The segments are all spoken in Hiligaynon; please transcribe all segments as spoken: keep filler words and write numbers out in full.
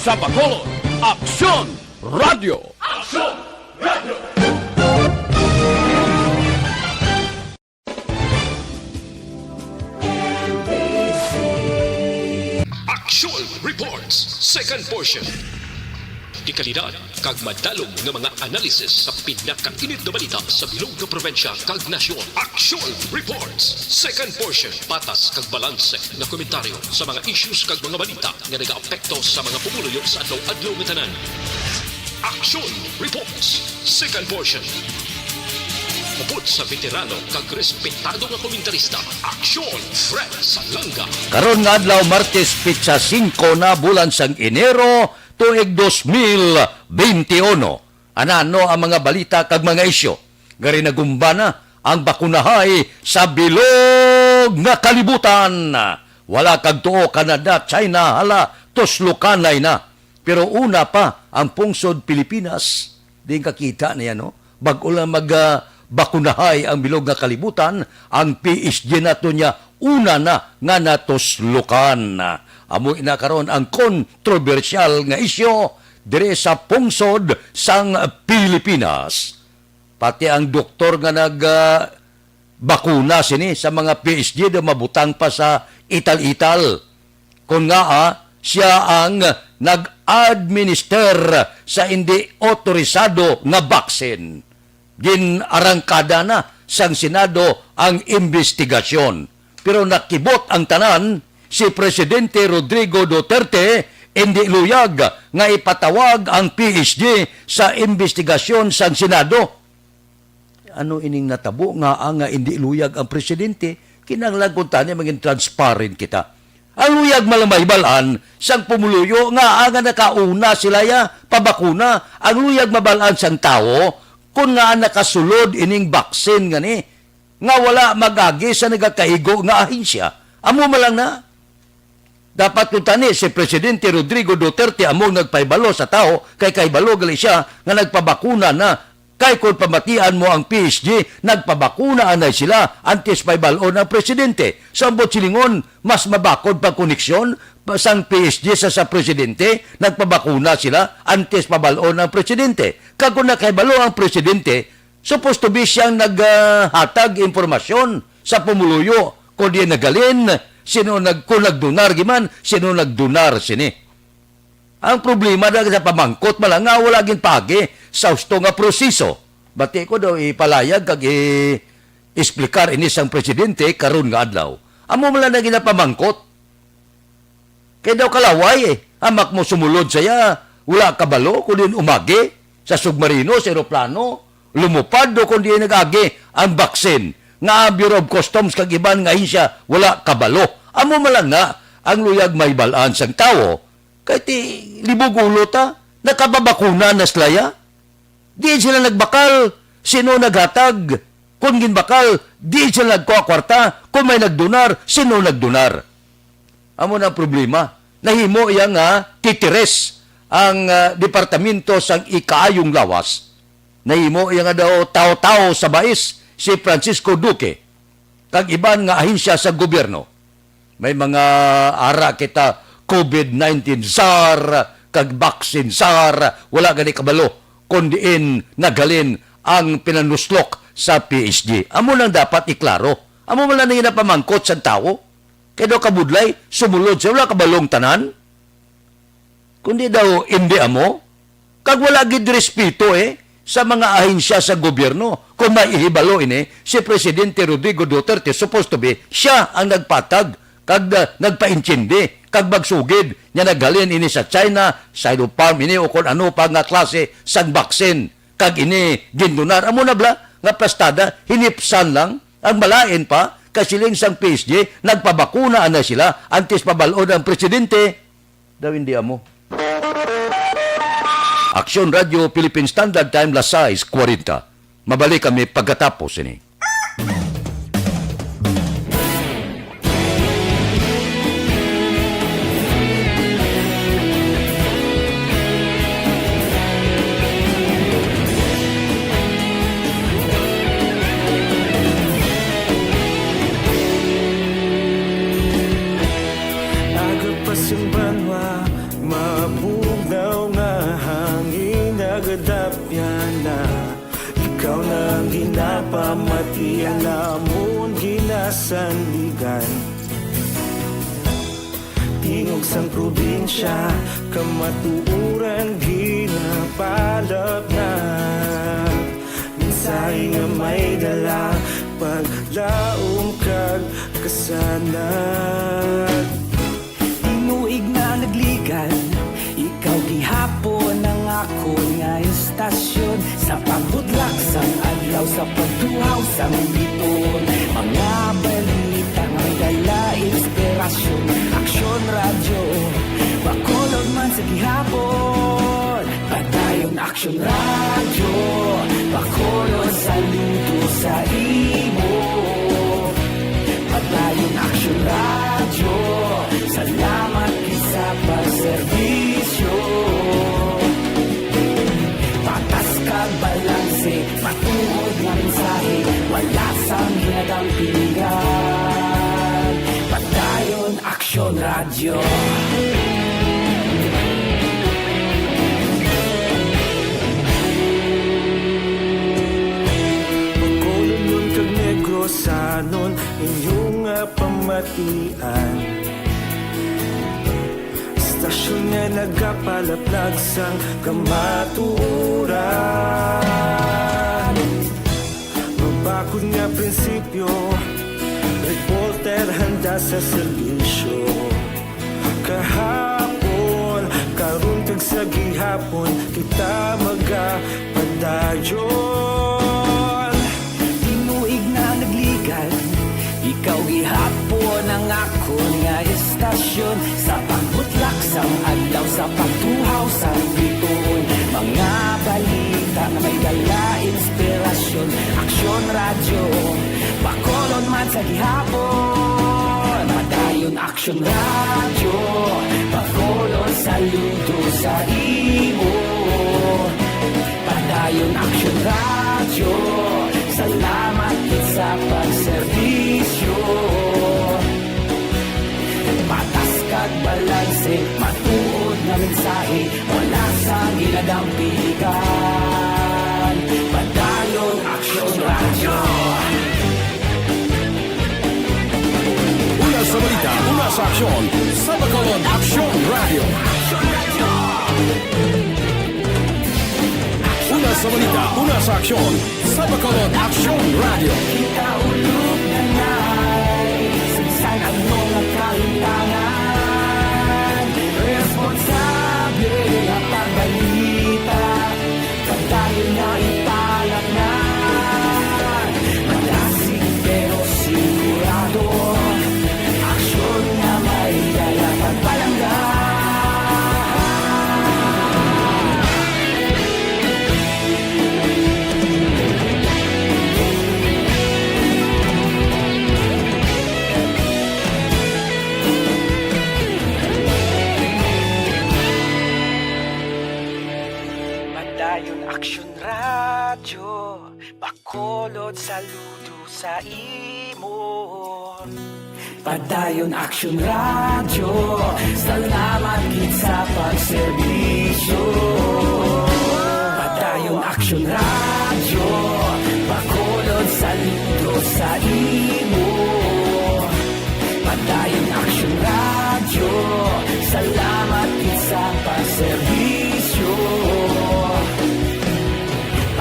Sa Bacolod, Aksyon Radio. Aksyon Radio. Action Reports, second portion. Dekalidad kag madalom nga mga analysis sa pinakainit nga balita sa bilog nga probinsya kag nasyon. Action Reports, second portion. Patas kag balanse nga komentaryo sa mga issues kag mga balita nga nagaapekto sa mga pumuluyo sa adlaw-adlaw nga tanan. Action Reports, second portion. Upod sa veterano kag respetado nga komentarista, Action Fred Salanga. Karon nga adlaw, Martes, petsa singko na, bulan sang Enero, tuig dos mil benti uno. Anano ang mga balita kag mga isyu nga ginagumba na ang bakunahay sa bilog nga kalibutan? Wala kag tuo, Canada, China, hala, tuslokanay na. Pero una pa ang pungsod Pilipinas. Di kakita niya, no? Bag-o lang mag, ah, bakunahay ang bilog nga kalibutan, ang P S G nato niya una na nga natuslokan. Amo na karon ang kontrobersyal nga isyu diri sa pungsod sang Pilipinas. Pati ang doktor nga nag, ah, bakuna sini sa mga P S G daw mabutang pa sa ital-ital. Kon ngaa siya ang nag-administer sa indi otorisado nga baksin. Gin-arangkada na sang Senado ang imbestigasyon, pero nakibot ang tanan, si Presidente Rodrigo Duterte indi luyag nga ipatawag ang P S G sa imbestigasyon sang Senado. Ano ining natabo nga, ah, nga indi luyag ang presidente? Kinahanglan kuntani mangin transparent kita. Ang luyag man lang mahibal-an sang pumuluyo nga, ah, nga nakauna sila ya pabakuna. Ang luyag mabal-an sang tawo kon nga nakasulod ining baksin nga ni, nga wala mag-agi sa nagakaigo nga ahensya. Amo man lang na. Dapat kuntani si Presidente Rodrigo Duterte amo ang nagpahibalo sa tawo, kay kahibalo gali siya nga nagpabakuna na, kay kon pamatian mo ang P S G, nagpabakuna anay sila antes pahibal-on ang presidente. Sa ambot silingon, mas mabakod pa koneksyon pa sang P S G sa, sa presidente, nagpabakuna sila antes pabal-on ang presidente. Kag kung nakahibalo ang presidente, supposed to be siyang naghatag impormasyon sa pumuluyo, kung diin naghalin, sino nag-, kung nagdonar giman, sino nagdonar sini. Ang problema na sa pamangkot man lang nga wala ginpaagi sa husto nga proseso. Bati ko daw ipalayag kag i-, explicar ini sang presidente karon nga adlaw. Amo man lang na ginapamangkot. Kay daw kalaway, eh. Hamak mo sumulod sa iya, wala kabalo kung diin umagi, sa submarino, sa eroplano, lumupad, o kung diin nag-agi ang baksin, nga ang Bureau of Customs kag iban nga ahensya wala kabalo. Amo man lang na ang luyag mahibal-an sang tawo, kay ti libog ulo ta, nakapabakuna na sila ya. Diin sila nagbakal? Sino naghatag? Kon ginbakal, diin sila nagkuha kwarta? Kon may nagdonar, sino nagdonar? Amo na ang problema. Nahimo iya nga titires ang, ah, Departamento sang Ikaayong Lawas. Nahimo iya nga daw tawo-tawo sa bais si Francisco Duque kag iban nga ahensya sa gobyerno. May mga ara kita, COVID nineteen czar kag vaccine czar, wala gani kabalo kon diin naghalin ang pinanuslok sa P S G. Amo nang dapat iklaro. Amo man lang ang ginapamangkot sa tawo. Kay daw kabudlay, sumulod siya, wala kabalong tanan. Kundi daw, indi amo. Kag wala gid respeto, eh, sa mga ahensya sa gobyerno. Kung may ihibalo ini, si Presidente Rodrigo Duterte, supposed to be, siya ang nagpatag, kag, ah, nagpaintindi, kag magsugid, nga naghalin ini sa China, Sinopharm ini, o kung ano pa nga klase sang baksin, kag ini gindonar. Amo na bala, nga plastada, hinipsan lang, ang malain pa, kasiling sang P S G, nagpabakuna na sila, antes pabal-on ang presidente. Daw hindi amo. Aksyon Radio Philippine Standard Time, las sais kuwarenta. Mabalik kami pagkatapos ini. Agak pa sing banwa, mabuhay. Mati ang amon ginasandigan. Tingog sang probinsya, kamatuoran ginapalapnag. Mensahe nga may dala, paglaom kag kasanag. Tinuig na nagligan, ikaw gihapon ang akon nga istasyon. Sa pagbutlak sang adlaw, sa pagtuhaw sang bituon, mga balita nga may dala inspirasyon. Aksyon Radyo, Bacolod man sa gihapon. Padayon Aksyon Radyo, Bacolod, saludo sa imo. Padayon Aksyon Radyo, salamat gid sa pagserbisyo. Patas kag balanse, matuod nga mensahe, wala sang ginadampigan. Padayon Aksyon Radyo. Bacolodnon kag Negrosanon, inyo nga pamatian. Istasyon nga nagapalaplag sang kamatuoran. Mabakod nga prinsipyo, reporter handa sa serbisyo. Kahapon, karon kag sa gihapon, kita magapadayon. Tinuig na nagligan, ikaw gihapon ang akon nga istasyon. Sa pagbutlak sang adlaw, sa pagtuhaw sang bituon, mga balita nga may dala inspirasyon. Aksyon Radyo, Bacolod man sa gihapon. Padayon Aksyon Radyo, Bacolod, saludo sa imo. Padayon Aksyon Radyo, salamat gid sa pagserbisyo. Patas kag balanse, matuod nga mensahe, wala sang ginadampigan. Padayon Aksyon Radyo. Una sa balita, una sa aksyon, sa Bacolod Aksyon Radyo. Una sa balita, una sa aksyon, sa Bacolod Aksyon Radyo. Kita ulog na na'y sansan ang mga kahitangan. Responsable ang pagbalita, padayon na ipalapngan. Madasig pero sigurado, aksyon nga may dala pagpalangga. Padayon Aksyon Radyo, Bacolod, saludo sa imo. Padayon Aksyon Radyo, salamat gid sa pagserbisyo. Padayon Aksyon Radyo, Bacolod, saludo sa imo. Padayon Aksyon Radyo, salamat gid sa pagserbisyo.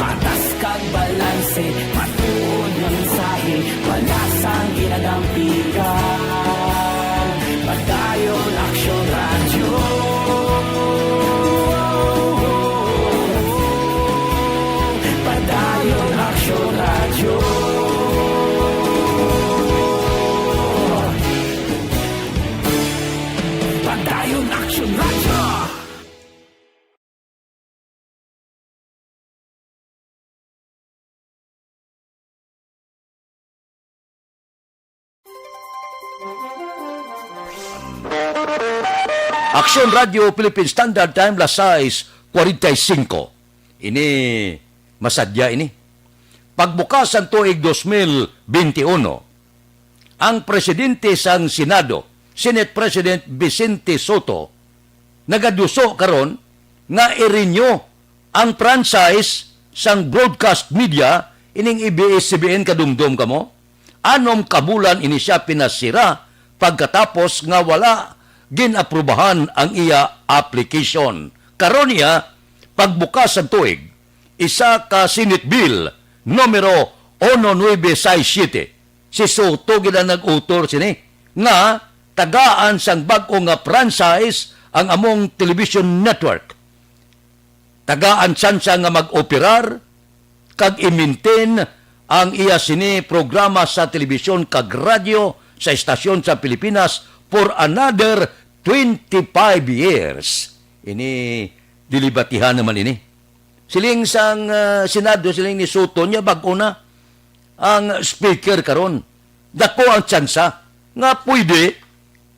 Patas kag balanse, matuod nga mensahe, wala sang ginadampigan. Padayon Aksyon Radyo. Padayon Aksyon Radyo. Padayon Aksyon Radyo. Aksyon Radio Philippine Standard Time, las sais cuarenta y cinco. Ini masadya ini. Pagbukas sang tuig dos mil benti uno, ang presidente sang Senado, Senate President Vicente Sotto, nagaduso karon nga i-renew ang franchise sang broadcast media Ining A B S C B N, kadumdom kamo? Anom ka bulan ini siya pinasira pagkatapos nga wala gin-aprubahan ang iya application. Karon niya, pagbukas sang tuig, isa ka Senate Bill numero uno nuebe sais siyete. Si Soto gid ang nag-author sini nga tagaan sang bag-o nga franchise ang among television network. Tagaan tsansa nga mag-operar kag i-maintain ang iya sini programa sa telebisyon kag radyo sa estasyon sa Pilipinas for another twenty-five years. Ini, dilibatihan naman ini. Siling sang, ah, Senado, siling ni Soto, niya bag-o na ang speaker karon. Dako ang tsansa nga pwede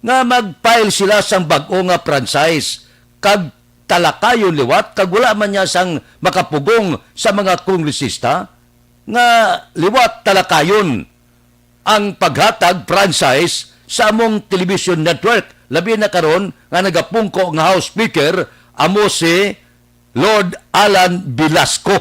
nga mag-file sila sang bag-o nga franchise kag talakayon liwat, kag wala man niya sang makapugong sa mga kongresista nga liwat talakayon ang paghatag franchise sa among television network, labi na karon nga nagapungko nga House Speaker amo si Lord Alan Velasco.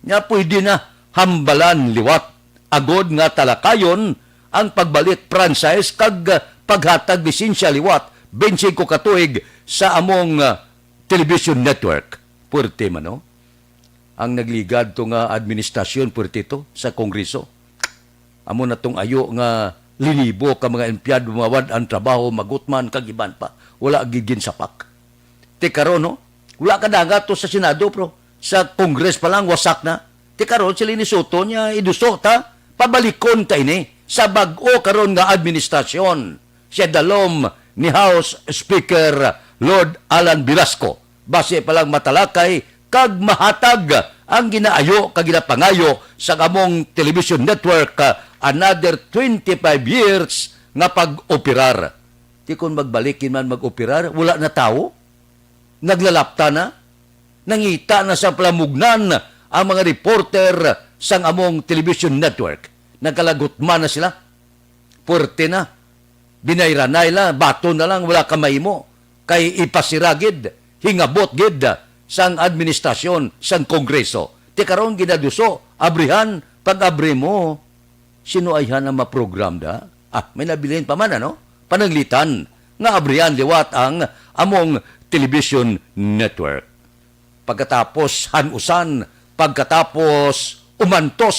Nya pwede na hambalan liwat agod nga talakayon ang pagbalik franchise kag paghatag lisensya liwat twenty-five ka tuig sa among, ah, television network. Puwerte man, no? Ang nagligad to nga administrasyon, puwerte to sa Kongreso. Amo na tong ayo nga linibo ka mga empleyado mawad-an trabaho, magutman kag iban pa. Wala gid ginsapak. Ti karon, no? Wala ka dangat to sa Senado, pero sa Congress pa lang, wasak na. Ti karon, si Leni Soto niya, iduso ta, pabalikon ta ini sa bag-o karon nga administrasyon. Siya dalom ni House Speaker Lord Alan Velasco. Basi pa lang matalakay kag mahatag ang ginaayo kag ginapangayo sa among television network, ah, another twenty-five years nga pag-operar. Ti kon magbalik man mag-operar, wala na tawo. Naglalapta na. Nangita na sa palamugnan ang mga reporter sang among television network. Nagkalagutman na sila. Puwerte na. Binayranay la, baton na lang, wala ka mahimo. Kay ipasira gid, hingabot gid sang administrasyon, sang Kongreso. Ti karon ginaduso, abrihan, pag-abri mo, sino ayhan ang maprogram da? Ah, may nabilin pa man, ano? Pananglitan nga abrihan liwat ang among television network. Pagkatapos han-usan, pagkatapos umantos,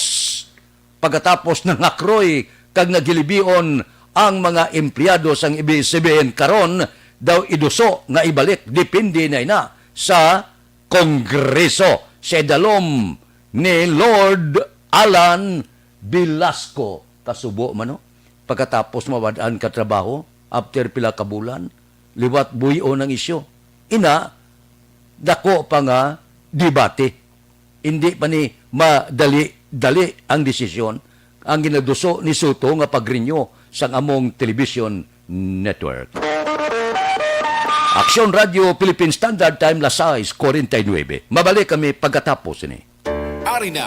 pagkatapos nangakroy kag naghilibion ang mga empleyado sang A B S C B N karon daw iduso nga ibalik, depende na ina sa Kongreso sa idalom ni Lord Alan Velasco. Kasubo man, no? Pagkatapos mawad-an ka trabaho, after pila ka bulan, liwat buy-on ang isyu. Ina, dako pa nga debate. Hindi pa ni madali-dali ang desisyon ang ginaduso ni Soto nga pag-renew sang among television network. Aksyon Radio Philippine Standard Time, las sais kuwarenta y nuebe. Mabalik kami pagkatapos ini. Ari na.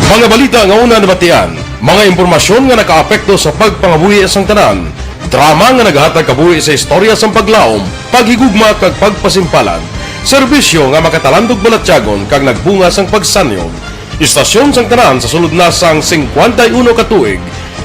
Mga balita nga una nabatian, mga impormasyon nga nakaapekto sa pagpangabuhi sang tanan, drama nga nagahatag kabuhi sa istorya sang paglaom, paghigugma kag pagpasimpalan, serbisyo nga makatalandog balatyagon kag nagbunga sang pagsanyog. Istasyon sang tanan sa sulod na sang singkwenta y uno ka tuig.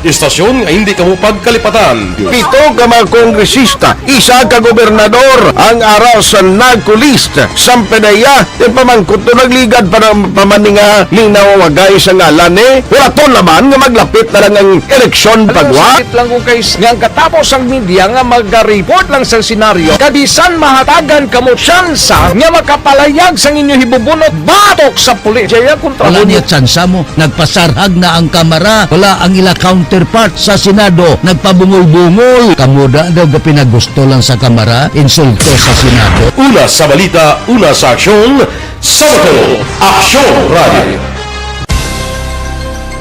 Istasyon nga hindi kamo pagkalipatan. Pito ka mga kongresista, isa ka gobernador ang ara sa NAGCO list. Sampanaya, ti pamangkot to nagligad pa ng pamaninga ni nawawagay sa ngalan ni. Wala to laman nga maglapit na lang ang eleksyon pagwa. Sakit lang kung kay nga ang katapos ang media nga magaripot lang sa senaryo. Kabisan mahatagan kamo tsansa nga makapalayag sang inyo hibubunot batok sa pulis. Jaya kontra Wala ninyo. Niya tsansa mo. Nagpasarhag na ang Kamara. Wala ang ila counterpart sa Senado. Nagpabungol-bungol. Kamo da daw gapinagusto lang sa Kamara, insulto sa Senado. Una sa balita, una sa aksyon, sa Aksyon Radio.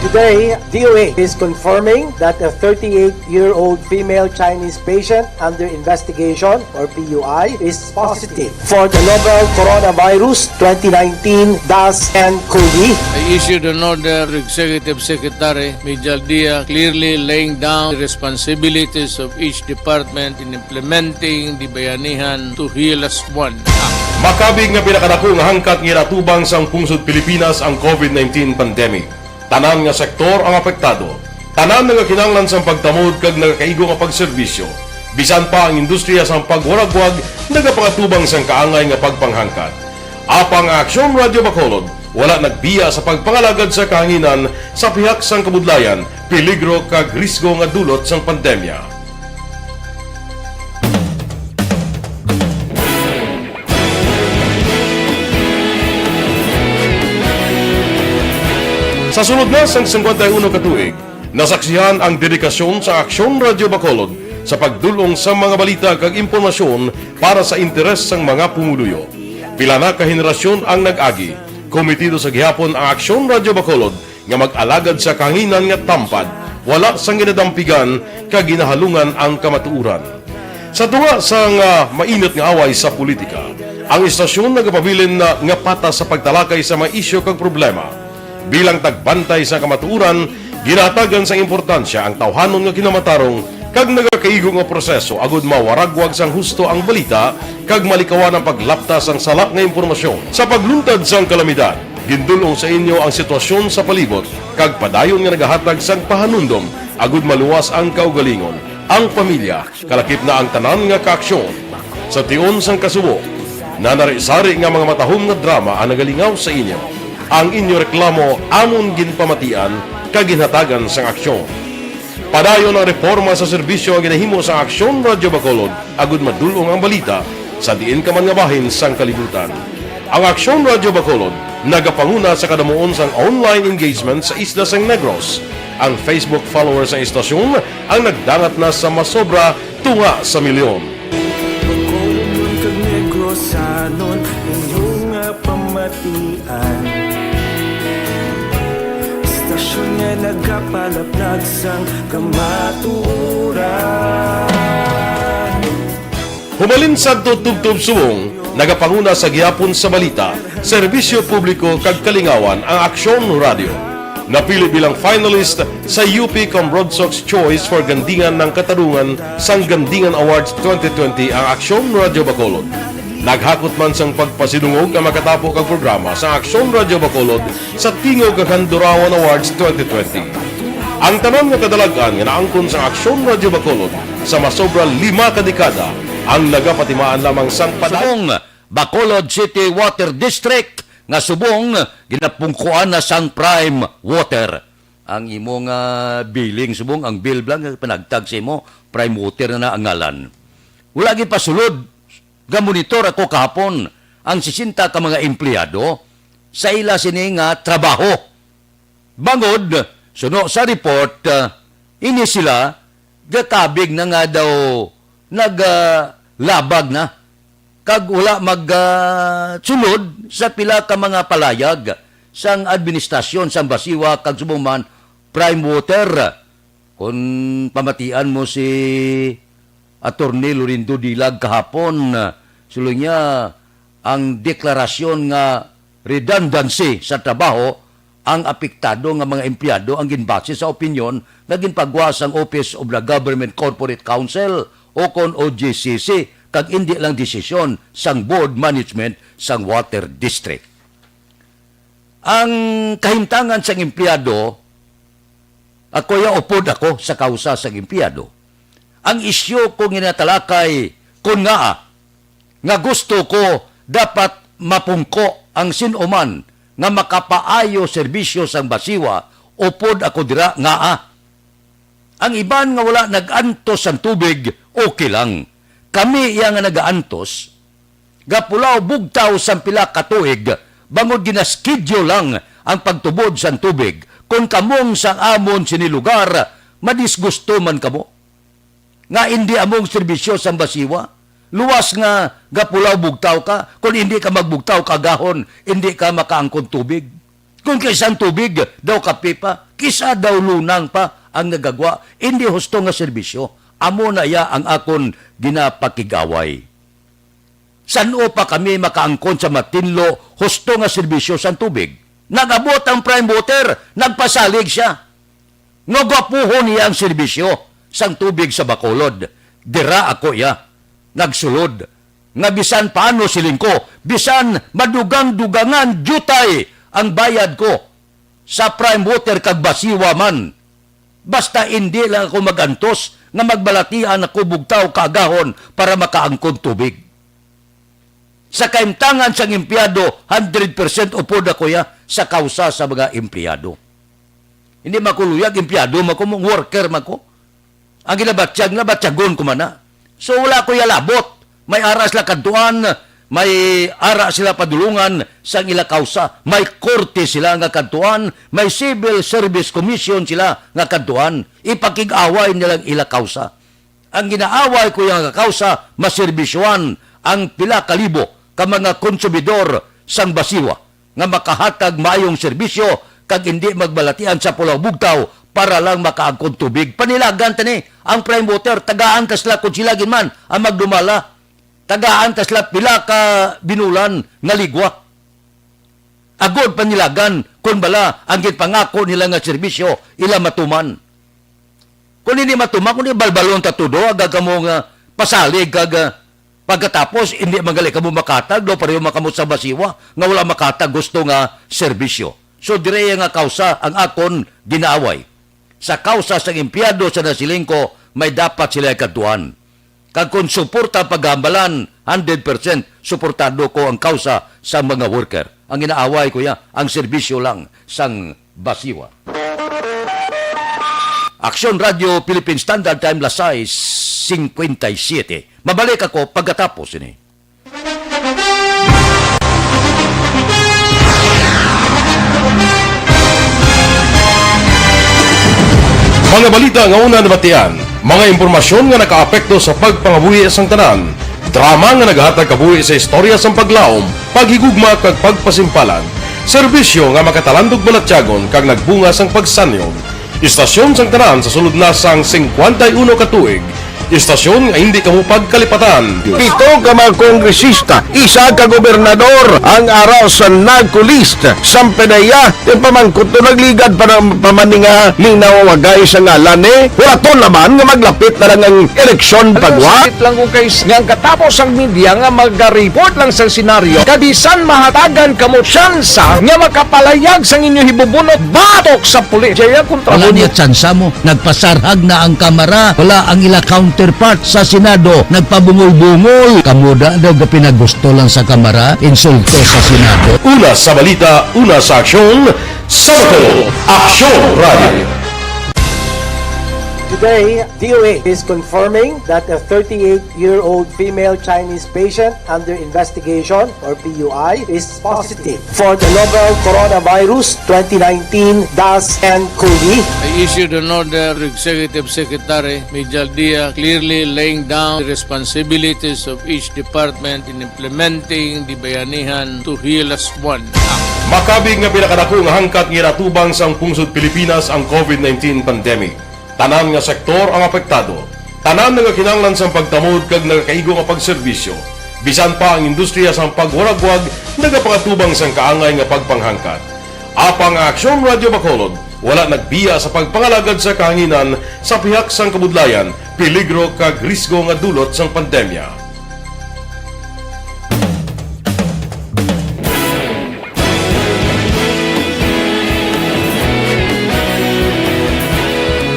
Today, D O A is confirming that a thirty-eight-year-old female Chinese patient under investigation, or P U I, is positive for the novel coronavirus twenty nineteen dash N cov. I issued an order to Executive Secretary Mijal Dia, clearly laying down the responsibilities of each department in implementing the Bayanihan to Heal As One Act. Makabig nga pinakadako nga hangkat nga ginatubang sang pungsod Pilipinas ang covid nineteen pandemic. Tanan nga sektor ang apektado. Tanan nga kinahanglan sang pagtamod kag nagakaigo nga pagserbisyo. Bisan pa ang industriya sang pagwaragwag nagapangatubang sang kaangay nga pagpanghangkat. Apang ang Aksyon Radyo Bacolod wala nagbiya sa pagpangalagad sa kahanginan sa pihak sang kabudlayan, peligro kag risgo nga dulot sang pandemya. Sa sulod na sang singkwenta y uno ka tuig, nasaksihan ang dedikasyon sa Aksyon Radyo Bacolod sa pagdul-ong sa mga balita kag impormasyon para sa interes sang mga pumuluyo. Pila na ka henerasyon ang nag-agi. Komitido sa gihapon ang Aksyon Radyo Bacolod nga mag-alagad sa kahanginan nga tampad, wala sang ginadampigan kag ginahalungan ang kamatuoran. Sa tunga sang, ah, mainit nga away sa politika, ang istasyon nagapabilin na nga patas sa pagtalakay sa mga isyu kag problema. Bilang tagbantay sa kamatuoran, ginahatagan sang importansya ang tawhanon nga kinamatarong kag nagakaigo nga proseso agud mawaragwag sang husto ang balita kag malikawan ang paglapta sang sala nga impormasyon. Sa pagluntad sang kalamidad, gindul-ong sa inyo ang sitwasyon sa palibot kag padayon nga nagahatag sang pahanumdom agud maluwas ang kaugalingon, ang pamilya, kalakip na ang tanan nga kaaksyon. Sa tion sang kasubo, nanari-sari nga mga matahom nga drama ang nagalingaw sa inyo. Ang inyo reklamo amon ginpamatian kag ginhatagan sang aksyon. Padayon ang reporma sa serbisyo nga ginahimo sa Aksyon Radyo Bacolod agud madul-ong ang balita sa diin ka man nga bahin sang kalibutan. Ang Aksyon Radyo Bacolod nagapanguna sa kadamuon sang online engagement sa isla sang Negros. Ang Facebook followers sang istasyon ang nagdangat na sa masobra tunga sa milyon. Bacolodnon kag Negrosanon, inyo nga pamatian. Istasyon nga nagapalaplag sang kamatuoran. Humalin sadto tubtob subong, nagapanguna sa gihapon sa balita, serbisyo publiko kag kalingawan ang Aksyon Radio. Napili bilang finalist sa U P Cambronsox Choice for Gandingan ng Katarungan sang Gandingan Awards twenty twenty ang Aksyon Radio Bacolod. Naghakot man sang pagpasidungog ang makatapo kag programa sa Aksyon Radio Bacolod sa Tingog kag Handurawan Awards twenty twenty. Ang tanan nga kadalag-an nga naangkon sang Aksyon Radio Bacolod sa masobra lima ka dekada ang nagapatimaan lamang sang padayon. Subong, Bacolod City Water District nga subong ginapungkuan na sang Prime Water. Ang imo nga billing subong, ang bill bala nga panagtag sa imo, Prime Water na na ang ngalan. Wala gid pasulod. Gamonitor ako kahapon ang sesenta ka mga empleyado sa ila sini nga trabaho. Bangod, suno sa report, ah, ini sila gakabig na nga daw naglabag na kag wala mag, ah, sulod sa pila ka mga palayag sang administrasyon sang Basiwa kag subong man Prime Water. Kon pamatian mo si Attorney Lorindo Dilag kahapon, ah, sulod niya, ang deklarasyon nga redundancy sa trabaho ang apektado nga mga empleyado ang ginbase sa opinyon nga ginpagwa sang Office of the Government Corporate Counsel o kon O G C C, kag indi lang desisyon sang board management sang water district. Ang kahimtangan sang empleyado, ako ya, upod ako sa kausa sang empleyado. Ang isyu ko ginatalakay kon ngaa nga gusto ko dapat mapungko ang sin-o man nga makapaayo serbisyo sang Basiwa, upod ako dira ngaa. Ang iban nga wala nag-antos sang tubig, okay lang. Kami iya nga nagaantos, gapulaw bugtaw sang pila ka tuig, bangod ginaschedule lang ang pagtubod sang tubig. Kon kamong sang amon sini lugar, madisgusto man kamo nga indi among serbisyo sang Basiwa. Luwas nga gapulaw bugtaw ka, kon indi ka magbugtaw ka gahon, indi ka makaangkon tubig. Kung kaysa ang tubig, daw kape pa, kisa daw lunang pa ang nagagwa, hindi husto nga serbisyo. Amo na iya ang akon ginapakig-away. San-o pa kami makaangkon sa matinlo, husto nga serbisyo sang tubig? Nag-abot ang prime water, nagpasalig siya. Nga gwapuhon niya ang serbisyo sang tubig sa Bacolod. Dira ako iya nagsulod nga bisan paano, siling ko, bisan madugang-dugangan diutay ang bayad ko sa prime water kag basiwa man, basta indi lang ako mag-antos nga magbalatian ako bugtaw kaagahon para makaangkon tubig. Sa kaimtangan sang empleyado, hundred percent upod ako ya sa kausa sa mga empleyado. Hindi man ko luyag, empleyado man ko, worker man ko. Ang ginabatyag, nabatyagon ko man na. So, wala ko yalabot. May ara sila kadtuan, may ara sila padulungan sang ila kausa. May korte sila nga kadtuan, may Civil Service Commission sila nga kadtuan. Ipakig-away nilang ila kausa. Ang ginaaway ko yang kausa, maserbisyohan ang pila ka libo ka mga konsumidor sang basiwa nga makahatag maayong serbisyo kag indi magbalatian sa pulaw bugtaw para lang makaangkon tubig. Panilagan ta ni ang prime water, tagaan ta sila kung sila gid man ang magdumala. Tagaan ta sila pila ka binulan nga ligwa. Agod panilagan, kun bala ang ginpangako nila nga serbisyo, ila matuman. Kung hindi matuman, kung di balbalon ta tudo, aga kamo nga pasalig kag, ah, pagkatapos, hindi man gali kamo makatag, do pareho man kamo sa basiwa, nga wala makatag gusto nga serbisyo. So, direya nga kausa ang akon ginaaway. Sa kausa sang empleyado sa nasiling ko, may dapat sila ikadtuan. Kag kung suporta ang paghambalan, hundred percent suportado ko ang kausa sa mga worker. Ang inaaway ko ya, ang serbisyo lang sang basiwa. Aksyon Radio Philippine Standard Time, las sais cincuenta y siete. Mabalik ako pagkatapos ini. Mga balita nga una nabatian, mga impormasyon nga nakaapekto sa pagpangabuhi sang tanan, drama nga naghatag kabuhi sa istorya sang paglaom, paghigugma kag pagpasimpalan, serbisyo nga makatalandog balatyagon kag nagbunga sang pagsanyog. Istasyon sang tanan sa sulod na sang singkwenta y uno ka tuig. Istasyon nga hindi kamo pagkalipatan. Pito ka mga kongresista, isa ka gobernador ang ara sa NAGCO list. Sampanaya, yung pamangkot to nagligad pa ng pamaninga ning nawawagay sa ngalan ni Huraton naman nga maglapit na lang ang eleksyon pagwa. Sakit lang kung kay nga ang katapos ang media nga maga-report lang sa senaryo, kabisan mahatagan kamo tsansa nga makapalayag sang inyo hibubunot batok sa pulis. Jaya kontra Wala mo niya tsansa mo. Nagpasarhag na ang Kamara. Wala ang ila counterpart sa Senado. Nagpabungol-bungol. Kamo da daw gapinagusto lang sa Kamara. Insulto sa Senado. Una sa balita, una sa aksyon, sa Bacolod, Aksyon Radio. Today, D O A is confirming that a thirty-eight-year-old female Chinese patient under investigation, or P U I, is positive for the novel coronavirus twenty nineteen dash N cov. I issued an order to Executive Secretary Mijal Dia, clearly laying down the responsibilities of each department in implementing the Bayanihan to Heal As One Act. Makabig nga pinakadako nga hangkat nga ginatubang sang pungsod Pilipinas ang covid nineteen pandemic. Tanan nga sektor ang apektado. Tanan nagakinahanglan sang pagtamod kag nagakaigo nga pagserbisyo. Bisan pa ang industriya sang pagwaragwag nagapakatubang sang kaangay nga pagpanghangkat. Apang ang Aksyon Radio Bacolod wala nagbiya sa pagpangalagad sa kahanginan sa pihak sang kabudlayan, peligro kag risgo nga dulot sang pandemya.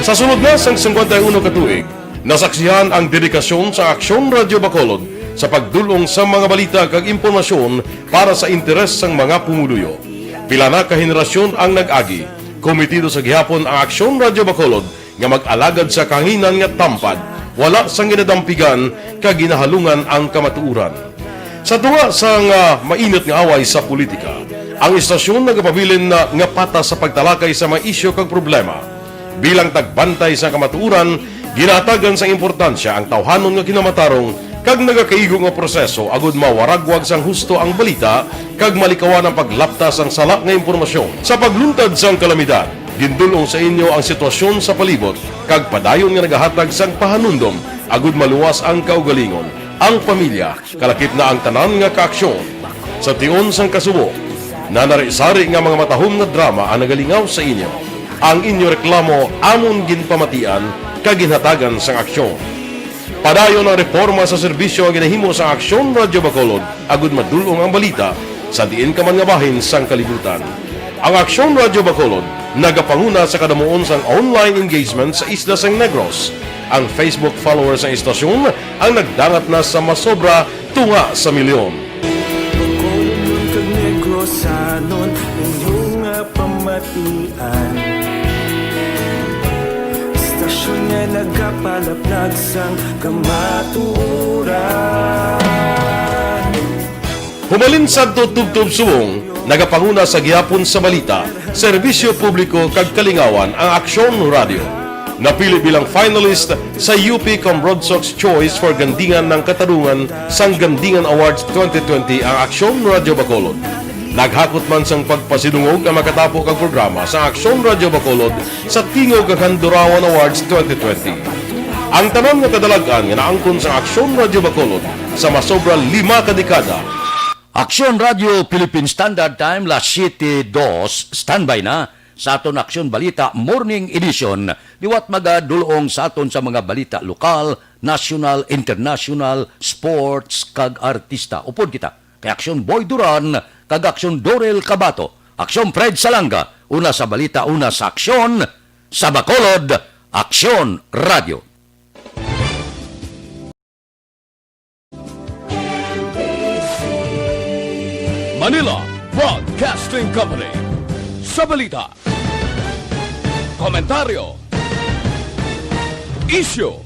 Sa sulod na sang singkwenta y uno ka tuig, nasaksihan ang dedikasyon sa Aksyon Radio Bacolod sa pagdul-ong sa mga balita kag impormasyon para sa interes sang mga pumuluyo. Pila na ka henerasyon ang nag-agi, komitido sa gihapon ang Aksyon Radio Bacolod nga mag-alagad sa kahanginan nga tampad, wala sang ginadampigan kag ginahalungan ang kamatuoran. Sa tunga sang, ah, mainit nga away sa politika, ang istasyon nagapabilin na nga patas sa pagtalakay sa mga isyu kag problema. Bilang tagbantay sa kamatuoran, ginahatagan sang importansya ang tawhanon nga kinamatarong kag nagakaigo nga proseso agud mawaragwag sang husto ang balita kag malikawan ang paglapta sang sala nga impormasyon. Sa pagluntad sang kalamidad, gindul-ong sa inyo ang sitwasyon sa palibot kag padayon nga nagahatag sang pahanumdom agud maluwas ang kaugalingon, ang pamilya, kalakip na ang tanan nga kaaksyon. Sa tion sang kasubo, nanari-sari nga mga matahom nga drama ang nagalingaw sa inyo. Ang inyo reklamo amon ginpamatian kag ginhatagan sang aksyon. Padayon ang reporma sa serbisyo nga ginahimo sang Aksyon Radyo Bacolod agud madul-ong ang balita sa diin ka man nga bahin sang kalibutan. Ang Aksyon Radyo Bacolod nagapanguna sa kadamuon sang online engagement sa isla sang Negros. Ang Facebook followers sang istasyon ang nagdangat na sa masobra tunga sa milyon. Bacolod kag Negrosanon, inyo nga pamatian. Istasyon nga nagapalaplag sang kamatuoran. Humalin sadto tubtob subong, nagapanguna sa gihapon sa balita, serbisyo publiko kag kalingawan ang Aksyon Radyo. Napili bilang finalist sa U P Cambrodsoc's Choice for Gandingan ng Katarungan sang Gandingan Awards twenty twenty ang Aksyon Radyo Bacolod. Naghakot man sang pagpasidungog ang makatapo kag programa sa Aksyon Radyo Bacolod sa Tingog kag Handurawan Awards twenty twenty. Ang tanan nga kadalag-an nga naangkon sa Aksyon Radyo Bacolod sa masobra lima ka dekada. Aksyon Radyo Philippine Standard Time, las siete dos, standby na sa aton Aksyon Balita Morning Edition. Liwat magadulong sa aton sa mga balita lokal, national, international, sports, kag artista. Upod kita kay Aksyon Boy Duran kag Aksyon Dorel Cabato. Aksyon Fred Salanga, una sa balita, una sa aksyon, sa Bacolod, Aksyon Radyo. Manila Broadcasting Company. Sa balita, komentaryo, isyu,